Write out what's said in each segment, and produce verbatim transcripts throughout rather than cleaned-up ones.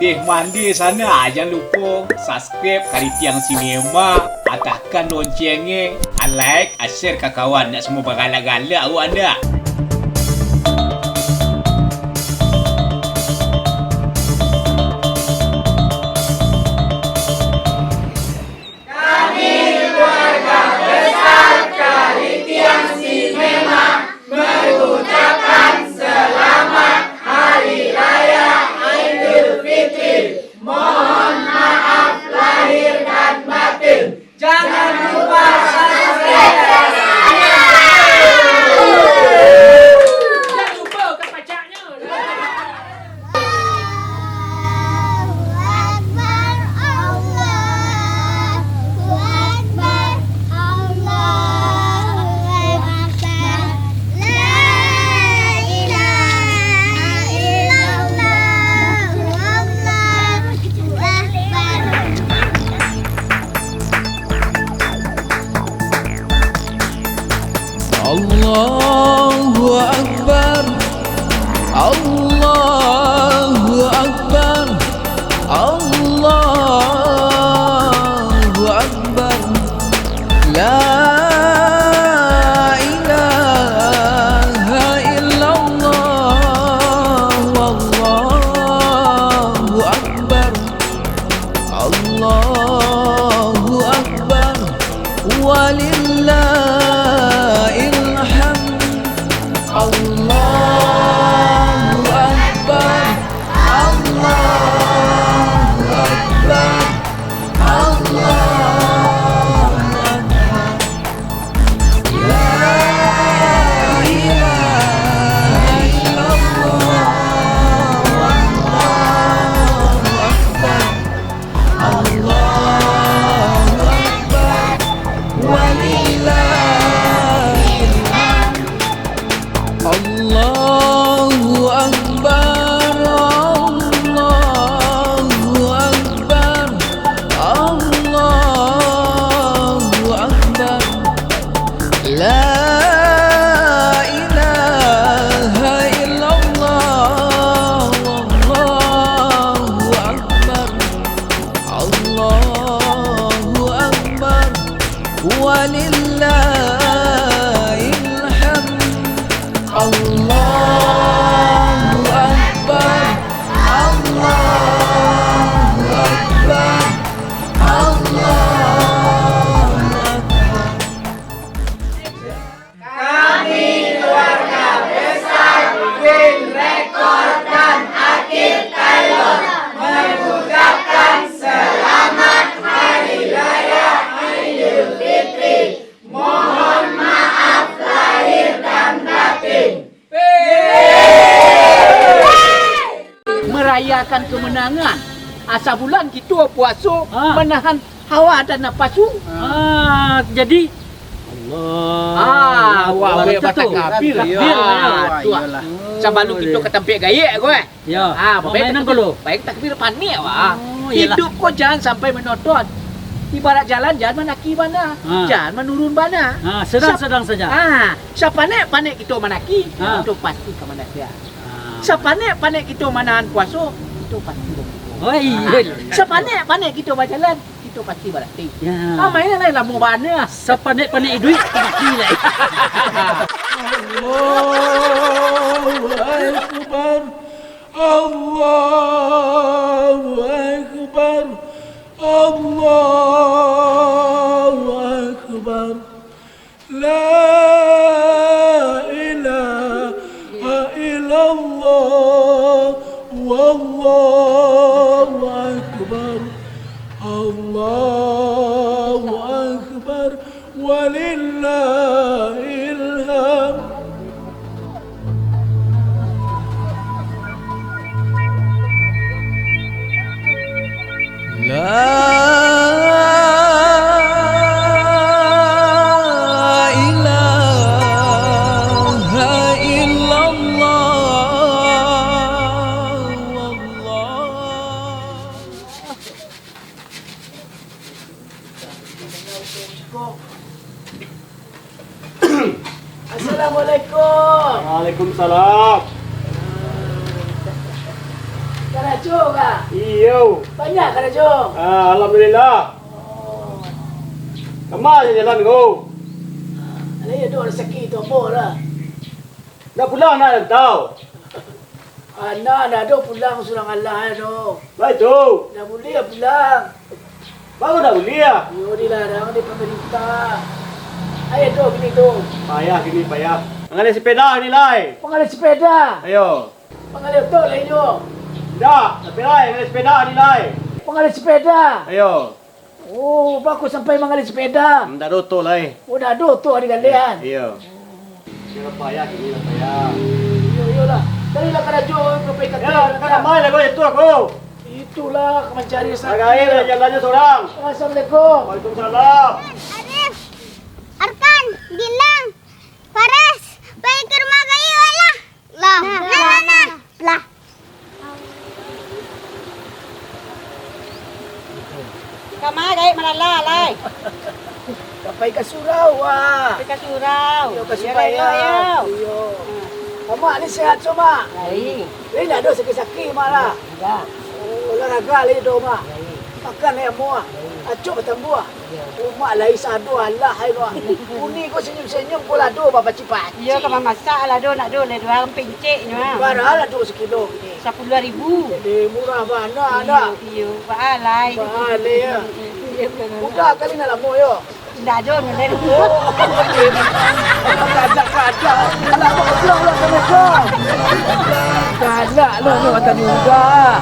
Eh, mandi sana, jan lupo subscribe Karitiang Sinema, atahkan loncengnyo, like, share ka kawan, nak samo bagalak-galak awak ndak? Kami, keluarga besar Karitiang Sinema, mengucapkan selamat Hari Raya Aidilfitri. Mohon maaf lahir dan batin. Jangan lupa subscribe. Jangan lupa ke pacaknya. Allahu Akbar, Allahu Akbar, Allahu Akbar. La ilaha illallah, Allahu Akbar. Allahu Akbar, Allahu Akbar, Allahu Akbar. La ilaha illallah, Allahu Akbar. Allahu Akbar, walillahil hamd. Allahu Akbar, Allahu Akbar, Allahu Akbar. La ilaha illallah, Allahu Akbar, Allahu Akbar, walillahil hamd. Allahu Akbar, Allahu Akbar, Allahu Akbar. La ilaha illallah, Allahu Akbar, Allahu Akbar, walillahil hamd. Allahu Akbar, Allahu Akbar, Allahu Akbar. Kami, keluarga besar Queen Record dan Akil Taylor, mengucapkan selamat Hari Raya Aidilfitri. Mohon maaf lahir dan batin. Merayakan kemenangan. Asa bulan kito puaso, ah, menahan hawa dan napasu. Ah, jadi Allah. Ah, wah, Akbar, weh, batakabir. Takbir, ah, ya. Tu, ah. Iyalah. Sabalum kito ka tampek gaek ko, eh. Ya. Ah, pamainan dulu. Baik takbir panek, wah. Oh, iyalah. Hidup ko jangan sampai monoton. Ibarat jalan, jangan manaki bana. Ah. Jangan manurun bana. Ah, sedang-sedang saja. Ah, sapanek-panek kito manaki, ah, kito pasti ka manaki. Ah. Sapanek-panek kito manahan puaso, kito pasti babuko. Oh, iya. Ah. Sapanek-panek kito bajalan, kito pasti balatih. Ya. Ah, mainan lain lamo bana. Sapanek-panek iduik, mati lah. Allahu Akbar. Allahu Akbar. Allahu Akbar. La ilaha illallah, wallahu akbar, Allahu akbar, walillahil hamd. La ilaha illallah, wallah. Assalamualaikum. Waalaikumsalam. Karajo ka? Iyo. Banyak karajo? Ah, alhamdulillah. Oh. Kama se jalan ko? Alah, iyo doh, rasaki tu apo lah. Nak pulang nak rantau? Anak nak ado pulang surang alah doh. Baik tu. Nak buliah pulang. Baru nak buliah. Iyo, dilarang dek pamarintah. Ayo doh, kini tu. Payah kini, payah. Mangalih sepeda kini lai. Mangalih sepeda? Ayo. Mangalih oto lai nyo. Indak, tapi lai, mangalih sepeda ni lai. Mangalih sepeda? Iyo. Oh, bagus sampai mangalih sepeda. Indak ado oto lai. Oh, indak ado oto di galian. Iyo. Iyo, payah kini lah, payah. Iyo, iyolah. Carilah karajo, sampai ka. Yo, ka kamari lah, itu aku. Itulah, ka mancari rasaki. Agai lah, jalannyo surang. Assalamualaikum. Waalaikumsalam. Arif, Arkan, Gilang, Faras, pai ka rumah Gayo lah. Lah, lah, lah, lah. Lah. Kama Gaek malala lai? Ka pai ka surau, ah. Pai ka surau. Iyo, ka sumbayang. Iyo. Hmm. Amak ni sehat so, Mak? Baik. Lai ndak ado sakik-sakik, Mak, lah? Indak. Oh, olahraga lai do, Mak? Baik. Makan lai amuah? Baik. Acok batambuah? Iyo. Umak lai sado alah ai lo. Uni ko senyum-senyum ko lado bapacik-pacik. Iyo, ka mamasak lado, nak do, lai duo pincik nyo. Bara lado sakilo kini? Sapuluah ribu. Jadi murah bana dak? Iyo, iyo, baalai. Baalai, yo. Iyo, bana. Udah kali nak lamo, yo. Indak jo, nyo lai. Oh, kadak-kadak. Alah, pulang, pulang, assalamualaikum. Kadak lo, nyo kata udah.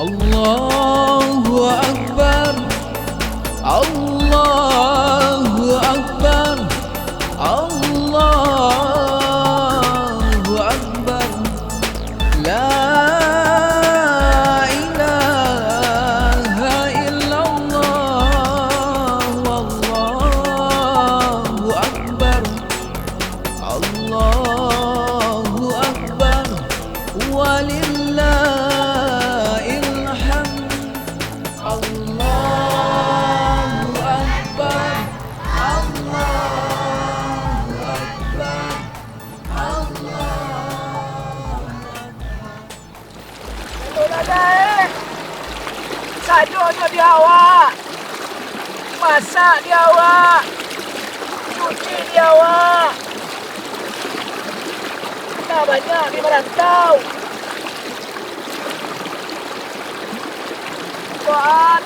Allahu Akbar, Allahu Akbar, Allahu Akbar. La ilaha illallah, wallahu akbar. Allahu Akbar, walillahil hamd. Allahu Akbar, Allahu Akbar, Allahu Akbar. Aduh, Dadai. Sadonyo di awak. Masak di awak. Cuci di awak. Lah banyak di marantau. Tuhan,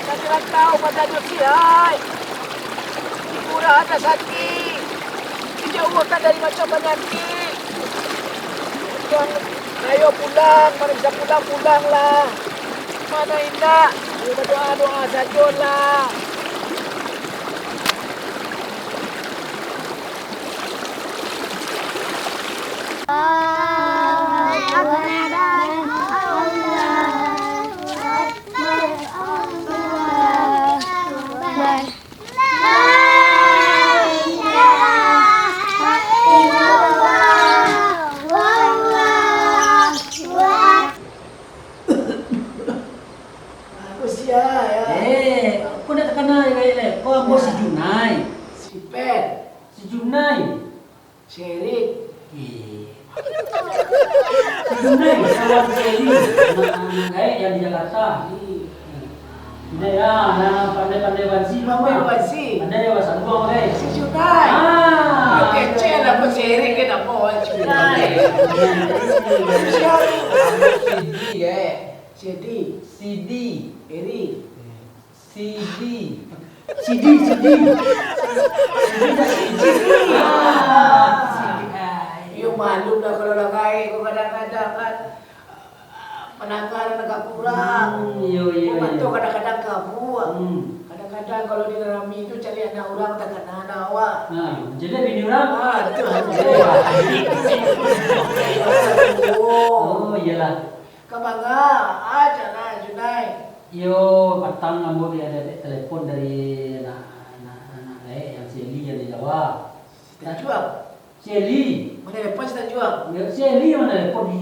nan di rantau badan jo sihat. Murah rasaki. Dijauahkan dari macam panyakik. Yang ayo pulang, mano bisa pulang, pulanglah. Mano indak, yo badoa-doa sajolah. Aku sia, ya. Eh, kau nak terkenal, ya, ya, ya. Kau ambo si Junai. Si Pen. Si Junai. Sherik. Eh. Si Junai, kawan Sherik. Anak, anak gaek yang di Jakarta. Iya. Ini ya, nah, pandai-pandai bansi. Pandai bansi. Pandai ya, bahasa luar, guys. Si Junai. Ah. Yo, kecil lah, kok Sherik ke, nak bawa Junai. Sidi, eh. Sidi. Sidi. Eri. Sidi. Sidi, Sidi. Sidi. Ah. Yo, maklum lah kalau lah gaek, kok kadang-kadang kan. Pandangaran agak kurang. Hmm, iyo, iyo, iyo. Mato kadang-kadang kabuak. Hmm. Kadang-kadang kalau di rami tu cari anak urang takana anak awak. Nah, jadi bini urang. Ah, tu. Oh, iyolah. Ka manga, ah, Junai. Iyo, patang ambo di-, ada telepon dari anak, anak, anak gaek yang si Eli yang di Jawa. Tanjuang? Si Eli. Manelepon si Tanjuang? Yo, si Eli manelepon ni.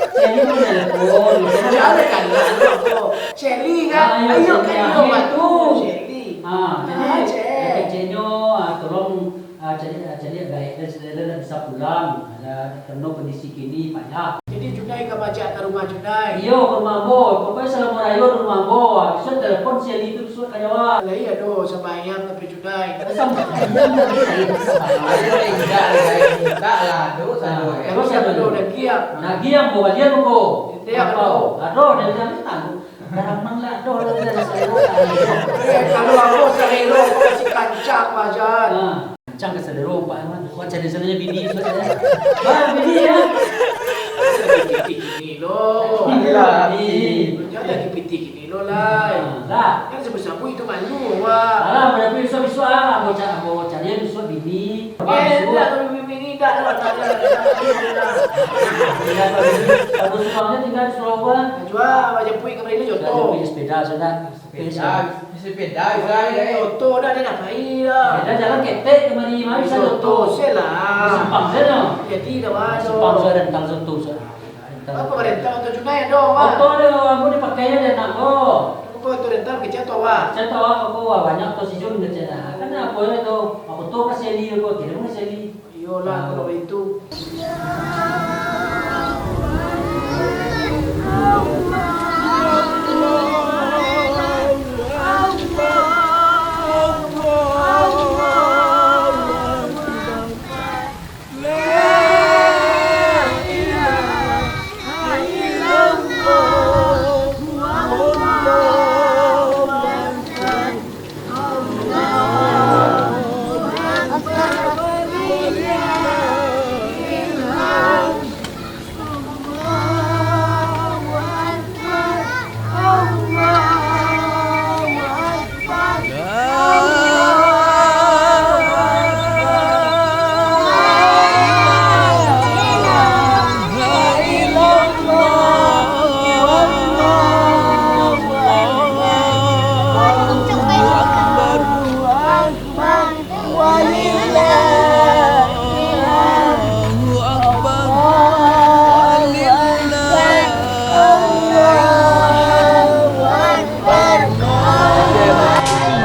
Si Eli manelepon. Jangan kalah lu, aku. Si Eli kan? Ah, iyo, Ayo, si Eli, kan, ah, iyo, itu. Si Eli. Ah, jadi, Ah, cek. Jadi, ceknyo, ah, tolong, ah, cari, ah, cari gaek, dan saudara ndak bisa pulang. Ada karena kondisi kini payah. Jadi, Junai ka majak ka rumah Junai? Iyo, ka rumah ambo. Pokoknyo salamo rayo di rumah ambo. Ah, bisuak telepon si Eli tu, bisuak ka Jawa. Lai ado sambayang tapi Junai. Ada sambayang. Ayo, indak, indak, indak lah, tu, Nah, satu, eh. Terus Tapi ado ado tu. Dagiang. Dagiang, ambo balian ambo. Indak, Apa? Ado. Ado, dari sana tahu. Garamang lah, ado, ado, ado, ado. Eh, kalau ambo salero, ambo kasih kancang, Pak Jan. Ah. Kancang ka salero, Pak Jan. Buat cari sananya bini, Pak Jan. Bah, bini, ya. Jangan dipitih gini, loh. Ayolah, bini. Jangan jadi piti gini lo lai. Ah, lah. Kan sabu-sabu itu malu, wak. Alah, pada bisuak-bisuak, ah, ambo ca-, ambo cari bisuak bini. Eh, Bisuak. Indak, kalau bini indak, lah, tak ada, tak ada, tak ada. Indak, kalau bini, kalau sumbangnya tinggal di Surabaya. Jual, wak japuik kamari ni, Jual contoh. Japuik sepeda, sudah. Sepeda, sepeda, Jual, eh. Contoh, dah, dia nak pai lah. Sepeda jalan ketek kamari, mari bisa Contoh, contoh. Sel lah. Simpang, sel, no. Jadi, dah, wak, Simpang, tu. Sudah, rentang, contoh, sudah. Apa barentang oto Junai ado, Mak? Oto ado, ambo dipakaian dek anak ko. Apa oto rental kecek atau awak? Kecek atau awak, ko, wah, banyak oto si Jun kecek nah. Kan apo yo tu? Apo tu ka si Eli ko, kirim ka si Eli. Iyolah, Ah. kalau itu. Allahu Akbar. Allahu Akbar.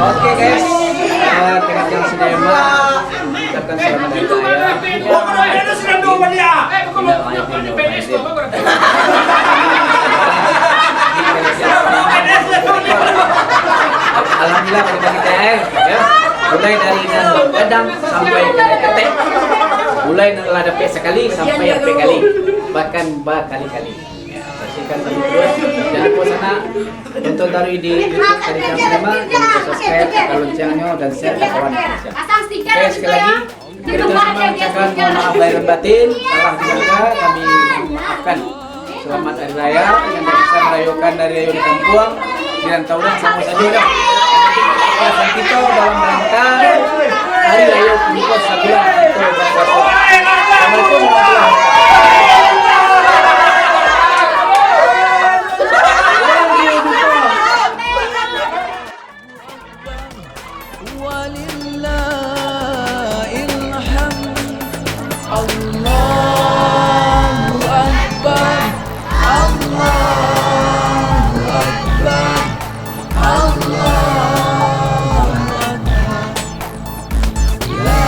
Oke, guys, eh, kena yang sudah hebat, ucapkan selamat hari raya. Minal aidin wal faizin. Alhamdulillah, pada kita, eh, ya. Mulai dari nan gadang sampai ka ketek. Mulai nan lah dapek sakali sampai ampek kali. Bahkan bakali-kali. Ya, saksikan kami terus. Jangan lupa sanak, tonton taruih di YouTube Karincang Cinema. Jangan lupa subscribe, tekan loncengnya, dan share ke kawan Indonesia. Oke, sekali lagi, kita cuma mengucapkan mohon maaf lahir dan batin, salah di muka, kami maafkan. Selamat Hari Raya, yang tak bisa merayakan Hari Raya di kampuang, di rantau urang samo sajo dah. Pasan kito dalam rangka Hari Raya Bungkuang Sabulan, kito berpuasa. Assalamualaikum warahmatullahi wabarakatuh. Walillahil hamd. Allahu Akbar. Allahu Akbar. Allahu Akbar. La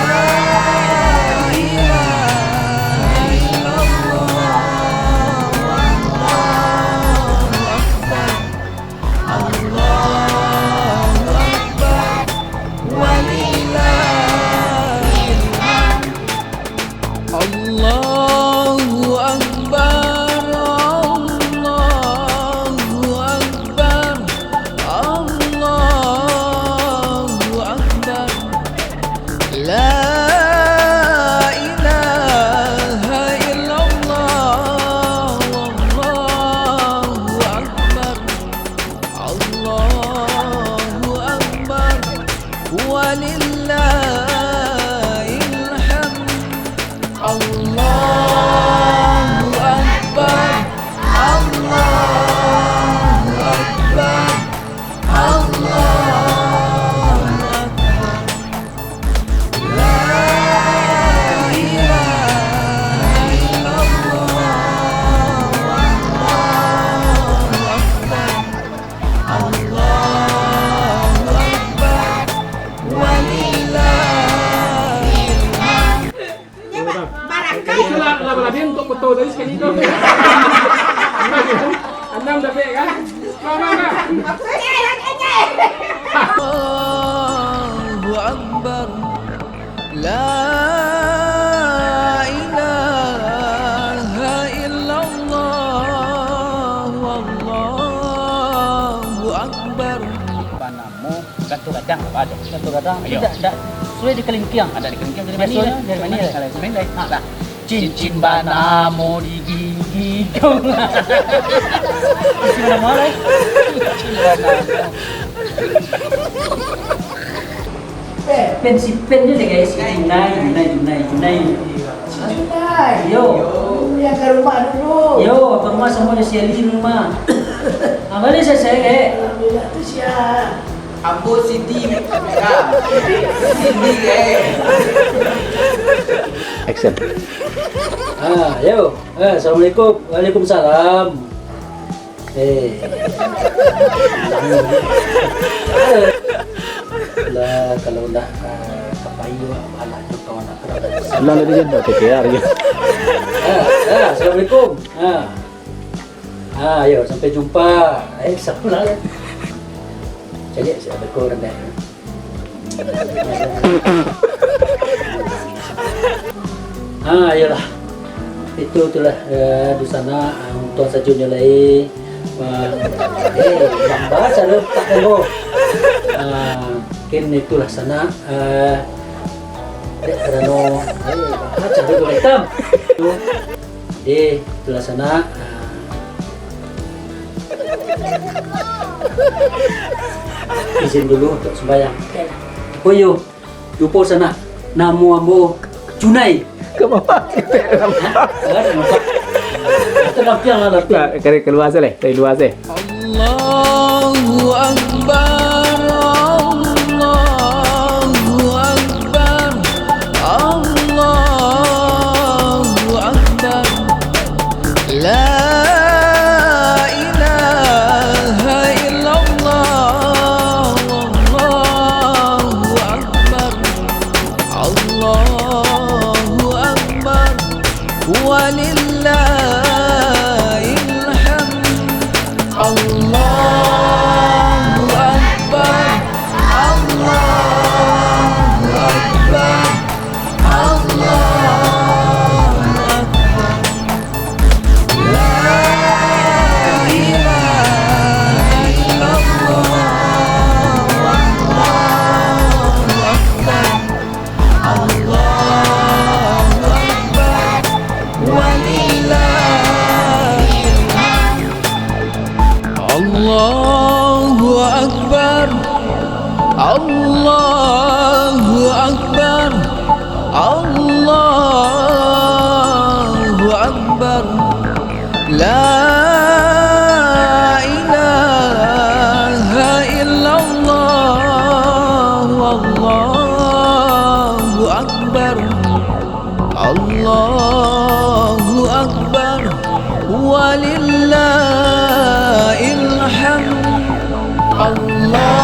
ilaha illallah. Allahu Akbar. Allahu Akbar, walillahil hamd. Allahu Akbar, Allahu Akbar, Allahu Akbar. La ilaha illallah, Allahu Akbar. Allahu Akbar, walillahil hamd. Allahu Akbar, Allahu Akbar. Lah, lah, lah, dia untuk foto tadi sekali tu. Anam dah baik kan? Bang, bang, bang. Allahu Akbar. La ilaha illallah. Allahu Akbar. Banamo Gato Gadang, apa tu? Gato Gadang. Iyo. Tidak, tidak sesuai di kelingkiang. Ada di kelingkiang, jadi biasanya dari mana? Dari mana? Dari mana? Ha. Nah, cincin banamo di gigi kau. Cincin banamo lah. Cincin banamo. Pen, si Pen je deh, guys. Junai, Junai, Junai, Junai. Si Junai. Yo. Yang ke rumah dulu. Yo, ke rumah samo jo si Ali di rumah. Ah, baliak selesai, eh. Alhamdulillah, tu siap. Ambo Siti, Siti, eh. Action. Ah, yo. Eh, assalamualaikum. Waalaikumsalam. Eh. Lah, kalau ndak, ah, kapayo, alah, kawan nak kerap. Lah, lah, dia ndak T K R, ya. Ah, ah, assalamualaikum. Ah. Ah, yo, sampai jumpa. Eh, salam lah. Caliak, siapa kau rendah? Ah, iyolah. Itu, itulah, eh, di sana, ah, untuang sajo nyo lai. Ah, eh, bang, bahas ado tak tengok. Ah, mungkin itulah sana, eh, dek karano, eh, bahas ado hitam. Jadi, itulah sana, ah, izin dulu untuk sembahyang. Oke lah. Oh, iyo. Lupo sanak, namo ambo Junai. Ka mama ketek nampak. Hah? Hah? Nampak? Itu lampiang lah, lampiang. Ka-, ka-, kalua se leh, dari lua se. Allahu Akbar, Allahu Akbar, Allahu Akbar. La ilaha illallah, Allahu Akbar, Allahu Akbar, walillahil hamd. Allahu Akbar, Allahu Akbar, Allahu Akbar. La ilaha illallah, Allahu Akbar, Allahu Akbar, walillahil hamd. Allahu Akbar, Allahu Akbar, Allahu Akbar. La ilaha illallah, Allahu Akbar, Allahu Akbar, walillahil hamd. Allahu